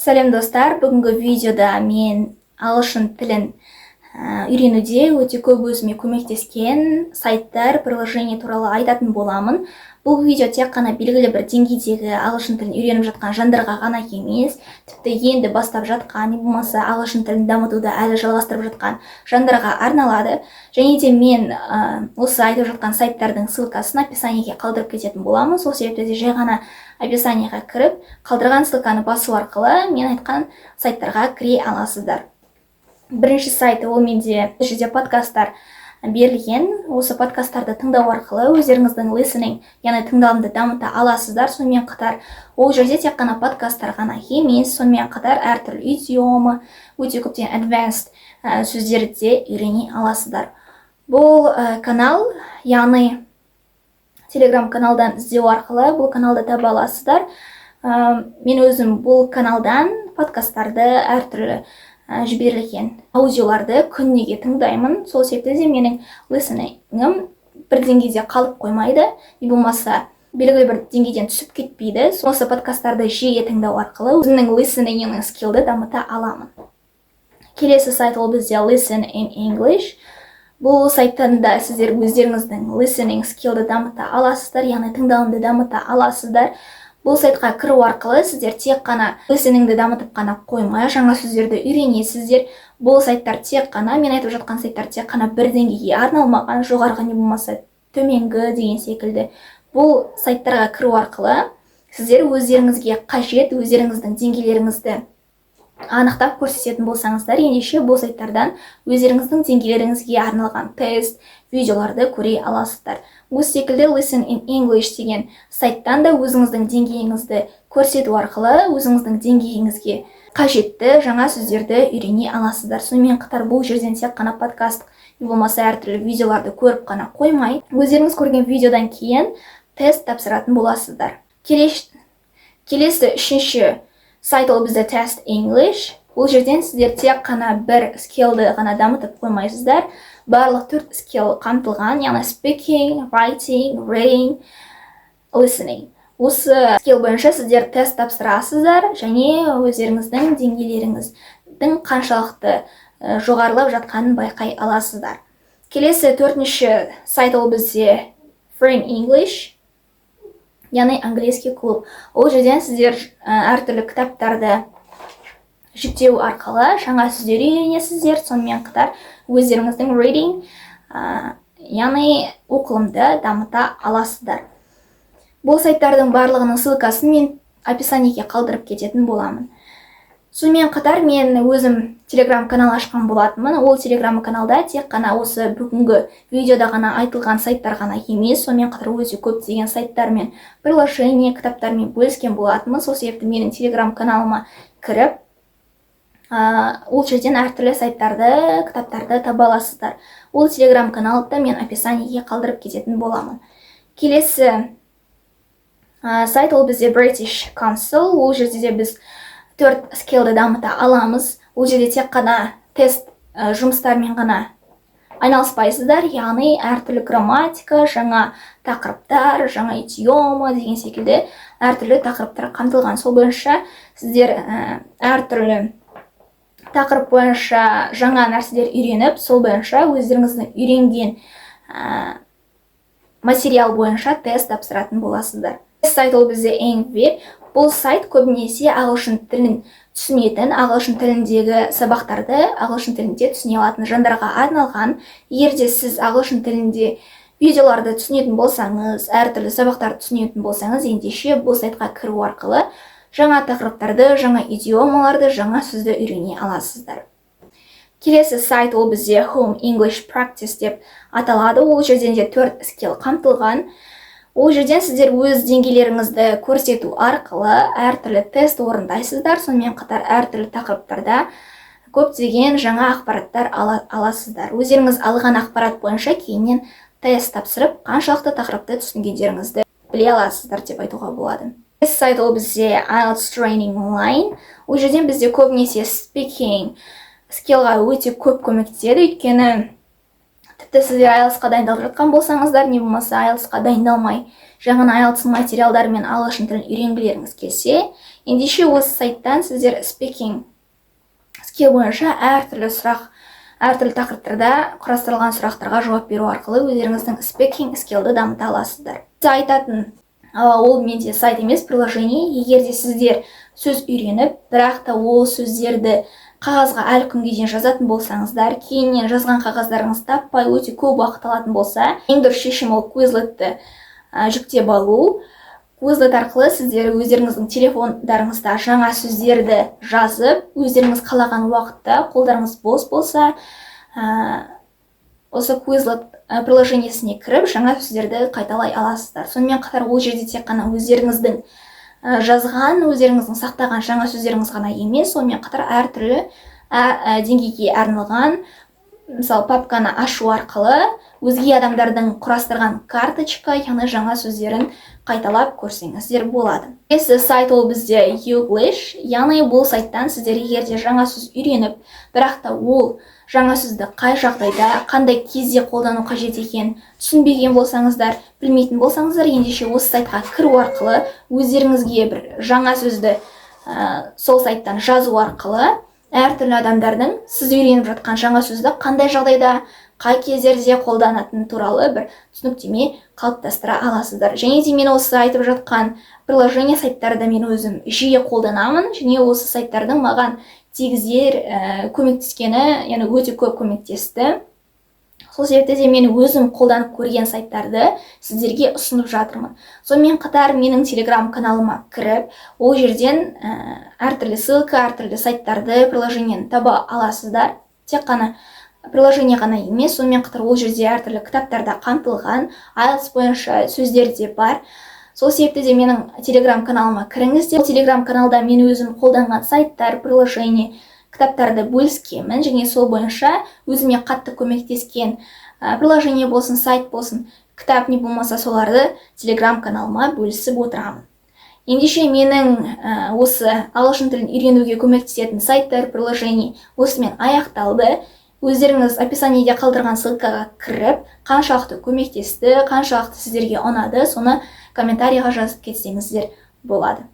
Сәлем, достар! Бүгінгі видеода мен ағылшын тілін үйренуде өте көп өзіме көмектескен сайттар, приложение туралы айтатын боламын. Бұл видео тек қана белгілі бір деңгейдегі ағылшын тілін үйреніп жатқан жандарға ғана емес, тіпті енді бастап жатқан, не болмаса ағылшын тілін дамытуды әлі жалғастырып жатқан жандарға арналады. Және де мен осы айтып жатқан сайттардың ссылкасын описаниеге қалдырып кететін боламын. Сол себепті де жай ғана описаниеға кіріп, қалдырған ссылканы басу арқылы мен айтқан сайттарға кіре аласыздар. Бірінші сайт ол менде, бұл жерде подкасттар берілген. Осы подкасттарды тыңдау арқылы өздеріңіздің listening, яғни тыңдалымды дамыта аласыздар. Сонымен қатар ол жерде тек қана подкасттар ғана емес, сонымен қатар әртүрлі идиома, өте көптеген advanced сөздерді де үйрене аласыздар. Бұл канал, яғни Телеграм каналдан іздеу арқылы бұл каналды таба аласыздар. Мен өзім бұл каналдан подкасттарды, әртүрлі жіберілген аудиоларды күніге тыңдаймын. Сол себепті де менің listening'ім бір деңгейде қалып қоймайды, не болмаса белгілі бір деңгейден түсіп кетпейді. Осы подкасттарды жиі тыңдау арқылы өзімнің listening скиллді дамыта аламын. Келесі сайт ол бізде Listen in English. Бұл сайттан да сіздер өздеріңіздің listening скиллді дамыта аласыздар, яғни тыңдауымды дамыта аласыздар. Бұл сайтқа кіру арқылы сіздер тек қана listeningді дамытып қана қоймай, жаңа сөздерді үйренесіздер. Бұл сайттар тек қана, мен айтып жатқан сайттар тек қана бір деңгейге арналмаған, жоғарғы не болмаса төменгі деген секілді. Бұл сайттарға кіру арқылы сіздер өздеріңізге қажет, өздеріңіздің деңгейлеріңізді анықтап көрсететін болсаңыздар, ендеше бұл сайттардан өздеріңіздің деңгейлеріңізге арналған тест, видеоларды көре аласыздар. Осы секілді Listen in English деген сайттан да өзіңіздің деңгейіңізді көрсету арқылы өзіңіздің деңгейіңізге қажетті жаңа сөздерді үйрене аласыздар. Сонымен қатар бұл жерден тек қана подкаст не болмаса әртүрлі видеоларды көріп қана қоймай, өздеріңіз көрген видеодан кейін тест тапсыратын боласыздар. Келесі үшінші сайт ол бізде Test English. Бұл жерден сіздер тек қана бір скиллді ғана дамытып қоймайсыздар, барлық төрт скилл қамтылған, яғни speaking, writing, reading, listening. Осы скилл бойынша сіздер тест тапсырасыздар және өздеріңіздің деңгейлеріңіздің қаншалықты жоғарылап жатқанын байқай аласыздар. Келесі төртінші сайт ол бізде Free English, яғни английский клуб. Ол жерден сіздер әртүрлі кітаптарды жүктеу арқылы жаңа сөздер үйренесіздер, сонымен қатар өздеріңіздің reading, яғни оқылымды дамыта аласыздар. Бұл сайттардың барлығының ссылкасын мен описаниеге қалдырып кететін боламын. Сонымен қатар мен өзім Телеграм канал ашқан болатынмын. Ол Телеграм каналда тек қана осы бүгінгі видеода ғана айтылған сайттар ғана емес, сонымен қатар өте көптеген сайттармен, приложение, кітаптармен бөліскен болатынмын. Сол себепті менің Телеграм каналыма кіріп, ол жерден әртүрлі сайттарды, кітаптарды таба аласыздар. Ол Телеграм каналды мен описаниеге қалдырып кететін боламын. Келесі сайт ол бізде British Council. Ол жерде де біз төрт скиллді дамыта аламыз. Ол жерде тек қана тест жұмыстармен ғана айналыспайсыздар, яғни әртүрлі грамматика, жаңа тақырыптар, жаңа идиома деген секілді әртүрлі тақырыптар қамтылған. Сол бойынша сіздер әртүрлі тақырып бойынша жаңа нәрселер үйреніп, сол бойынша өздеріңіздің үйренген материал бойынша тест тапсыратын боласыздар. Сайт ол бізде Engwe. Бұл сайт көбінесе ағылшын тілін түсінетін, ағылшын тіліндегі сабақтарды ағылшын тілінде түсіне алатын жандарға арналған. Егер де сіз ағылшын тілінде видеоларды түсінетін болсаңыз, әртүрлі сабақтарды түсінетін болсаңыз, ендеше бұл сайтқа кіру арқылы жаңа тақырыптарды, жаңа идиомаларды, жаңа сөзді үйрене аласыздар. Келесі сайт ол бізде Home English Practice деп аталады. Ол жерден де төрт скилл қамтылған. Ол жерден сіздер өз деңгейлеріңізді көрсету арқылы әртүрлі тест орындайсыздар, сонымен қатар әртүрлі тақырыптарда көптеген жаңа ақпараттар аласыздар. Өздеріңіз алған ақпарат бойынша кейіннен тест тапсырып, қаншалықты тақырыпты түсінгендеріңізді біле аласыздар деп айтуға болады. Сайт ол бізде IELTS Training Online. Ол жерден бізде көбінесе speaking скиллға өте көп көмектеседі, өйткені Тіпті сіздер IELTS-қа дайындалып жатқан болсаңыздар, не болмаса IELTS-қа дайындалмай, жаңа IELTS материалдарымен ағылшын тілін үйренгілеріңіз келсе, ендеше осы сайттан сіздер speaking skill бойынша әртүрлі сұрақ, әртүрлі тақырыптарда құрастырылған сұрақтарға жауап беру арқылы өздеріңіздің speaking skill ді дамыта аласыздар. Айтатын ол менде сайт емес, приложение. Егер де сіздер сөз үйреніп, бірақ та ол сөздерді қағазға әлі күнге дейін жазатын болсаңыздар, кейіннен жазған қағаздарыңызды таппай, өте көп уақыт алатын болса, ең дұрыс шешім ол Quizletті жүктеп алу. Quizlet арқылы сіздер өздеріңіздің телефондарыңызда жаңа сөздерді жазып, өздеріңіз қалаған уақытта, қолдарыңыз бос болса, осы Quizlet приложение сіне кіріп, жаңа сөздерді қайталай аласыздар. Сонымен қатар ол жерде тек қана өздеріңіздің жазған, өздеріңіздің сақтаған жаңа сөздеріңіз ғана емес, сонымен қатар әртүрлі деңгейге арналған, мысалы, папканы ашу арқылы өзге адамдардың құрастырған карточка, яғни жаңа сөздерін қайталап көрсеңіздер болады. Келесі сайт ол бізде YouGlish, яғни бұл сайттан сіздер егер де жаңа сөз үйреніп, бірақ та ол жаңа сөзді қай жағдайда, қандай кезде қолдану қажет екенін түсінбеген болсаңыздар, білмейтін болсаңыздар, ендеше осы сайтқа кіру арқылы өздеріңізге бір жаңа сөзді сол сайттан жазу арқылы әртүрлі адамдардың сіз үйреніп жатқан жаңа сөзді қандай жағдайда, қай кездерде қолданатыны туралы бір түсініктеме қалыптастыра аласыздар. Және де мен осы айтып жатқан приложение, сайттарды мен өзім жиі қолданамын және осы сайттардың маған тигізер көмектескені, яғни өте көп көмектесті. Сол себепті де мен өзім қолданып көрген сайттарды сіздерге ұсынып жатырмын. Сонымен қатар менің Телеграм каналыма кіріп, ол жерден әртүрлі ссылка, әртүрлі сайттарды, приложение ні таба аласыздар. Тек қана приложение ғана емес, сонымен қатар ол жерде әртүрлі кітаптар да қамтылған, IELTS бойынша сөздер де бар. Сол себепті де менің Телеграм каналыма кіріңіздер. Телеграм каналда мен өзім қолданған сайттар, приложение, кітаптарды бөліскенмін және сол бойынша өзіме қатты көмектескен приложение болсын, сайт болсын, кітап, не болмаса соларды Телеграм каналыма бөлісіп отырамын. Ендеше менің осы ағылшын тілін үйренуге көмектесетін сайттар, приложение осымен аяқталды. Өздеріңіз описание де қалдырған ссылка ға кіріп, қаншалықты көмектесті, қаншалықты сіздерге ұнады, соны комментарий ға жазып кетсеңіздер болады.